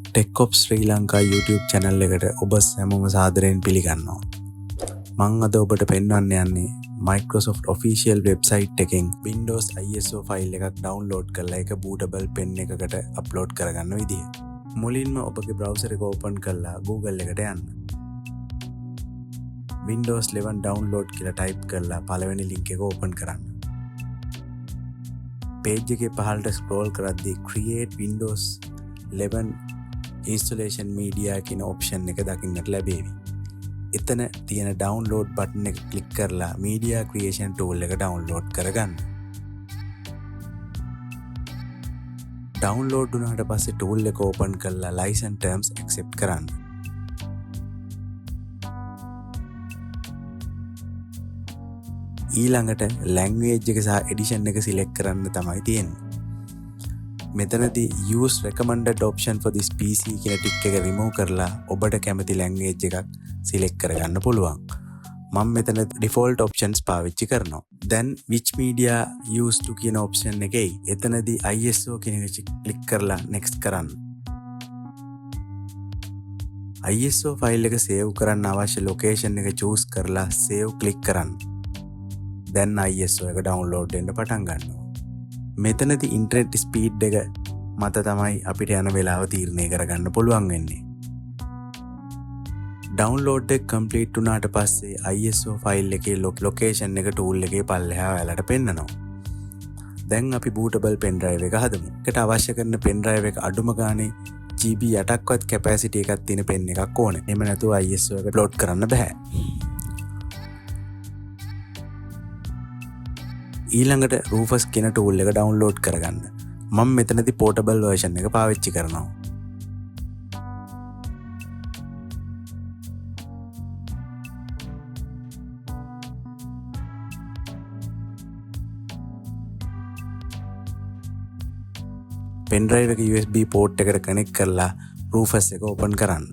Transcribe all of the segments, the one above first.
ටෙක්කොප් ශ්‍රී Lanka YouTube channel එකට ඔබ හැමෝම සාදරයෙන් පිළිගන්නවා. මං අද ඔබට පෙන්වන්න යන්නේ Microsoft official website එකෙන් Windows ISO file එකක් ඩවුන්ලෝඩ් කරලා ඒක bootable pen එකකට අප්ලෝඩ් කරගන්න විදිය. මුලින්ම ඔබගේ බ්‍රවුසර් එක ඕපන් කරලා Google එකට යන්න. Windows 11 download කියලා ටයිප් කරලා පළවෙනි ලින්ක් එක ඕපන් කරන්න. පේජ් එකේ පහළට ස්ක්‍රෝල් කරද්දී Create Windows 11 Installation Media කියන ඔප්ෂන් එක දකින්නට ලැබේවි. එතන තියෙන ඩවුන්ලෝඩ් බටන් එක ක්ලික් කරලා මීඩියා ක්‍රියේෂන් ටූල් එක ඩවුන්ලෝඩ් කරගන්න. ඩවුන්ලෝඩ් වුණාට පස්සේ ටූල් එක ඕපන් කරලා ලයිසන්ස් ටර්ම්ස් ඇක්සෙප්ට් කරන්න. ඊළඟට ලැන්ග්වේජ් එක සහ එඩිෂන් එක සිලෙක්ට් කරන්න තමයි තියෙන්නේ. මෙතනදී use recommended option for this PC කියන ටික් එක රිමූව් කරලා ඔබට කැමති ලැන්ග්වේජ් එකක් සිලෙක්ට් කරගන්න පුළුවන්. මම මෙතන ඩිෆෝල්ට් ඔප්ෂන්ස් පාවිච්චි කරනවා. දැන් which media use to කියන ඔප්ෂන් එකේ එතනදී ISO කියන එක ක්ලික් කරලා next කරන්න. ISO file එක සේව් කරන්න අවශ්‍ය ලොකේෂන් එක චූස් කරලා සේව් ක්ලික් කරන්න. දැන් ISO එක ඩවුන්ලෝඩ් වෙන්න පටන් ගන්නවා. මෙතනදී ඉන්ටර්නෙට් ස්පීඩ් එක මත තමයි අපිට යන වෙලාව තීරණය කරගන්න පුළුවන් වෙන්නේ. ඩවුන්ලෝඩ් එක කම්ප්ලීට් වුණාට පස්සේ ISO file එකේ ලොකේෂන් එක ටූල් එකේ පල්ලෙහා ඔයාලට පෙන්නනවා. දැන් අපි බූටබල් පෙන් ඩ්‍රයිව් එක හදමු. ඒකට අවශ්‍ය කරන පෙන් ඩ්‍රයිව් එක අඩුම ගානේ GB 8ක්වත් කැපැසිටි එකක් තියෙන පෙන් එකක් ඕනේ. එහෙම නැතුව ISO එක ලෝඩ් කරන්න බෑ. ඊළඟට Rufus කියන ටූල් එක ඩවුන්ලෝඩ් කරගන්න. මම මෙතනදී පෝටබල් වර්ෂන් එක පාවිච්චි කරනවා. පෙන් ඩ්‍රයිව් එක USB port එකට කනෙක්ට් කරලා Rufus එක ඕපන් කරන්න.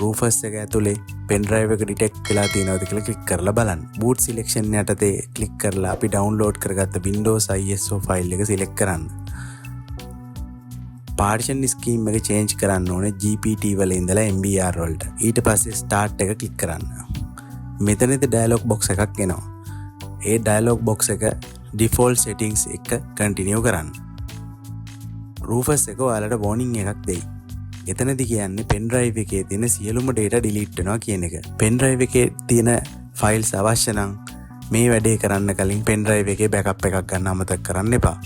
Rufus එක ඇතුලේ පෙන් ඩ්‍රයිව් එක ඩිටෙක්ට් වෙලා තියෙනවද කියලා ක්ලික් කරලා බලන්න. බූට් සිලෙක්ෂන් යටතේ ක්ලික් කරලා අපි ඩවුන්ලෝඩ් කරගත්ත Windows ISO file එක සිලෙක්ට් කරන්න. පාර්ටිෂන් ස්කීම් එක චේන්ජ් කරන්න ඕනේ GPT වල ඉඳලා MBR වලට. ඊට පස්සේ ස්ටාර්ට් එක ක්ලික් කරන්න. මෙතනදී ඩයලොග් බොක්ස් එකක් එනවා. ඒ ඩයලොග් බොක්ස් එක ඩිෆෝල්ට් සෙටින්ග්ස් එක කන්ටිනියු කරන්න. Rufus එක ඔයාලට වෝනින් එකක් දෙයි. එතනදි කියන්නේ පෙන් ඩ්‍රයිව් එකේ තියෙන සියලුම ඩේටා ඩිලීට් වෙනවා කියන එක. පෙන් ඩ්‍රයිව් එකේ තියෙන ෆයිල්ස් අවශ්‍ය නම් මේ වැඩේ කරන්න කලින් පෙන් ඩ්‍රයිව් එකේ බෑකප් එකක් ගන්න අමතක කරන්න එපා.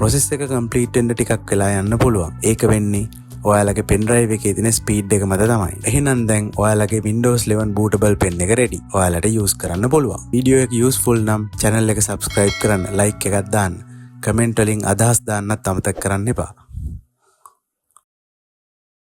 ප්‍රොසෙස් එක කම්ප්ලීට් වෙන්න ටිකක් වෙලා යන්න පුළුවන්. ඒක වෙන්නේ ඔයාලගේ පෙන් ඩ්‍රයිව් එකේ තියෙන ස්පීඩ් එක මත තමයි. එහෙනම් දැන් ඔයාලගේ Windows 11 bootable pen එක රෙඩි. ඔයාලට යූස් කරන්න පුළුවන්. වීඩියෝ එක යූස්ෆුල් නම් channel එක subscribe කරන්න, like එකක් දාන්න. කමෙන්ට් වලින් අදහස් දාන්නත් අමතක කරන්න එපා.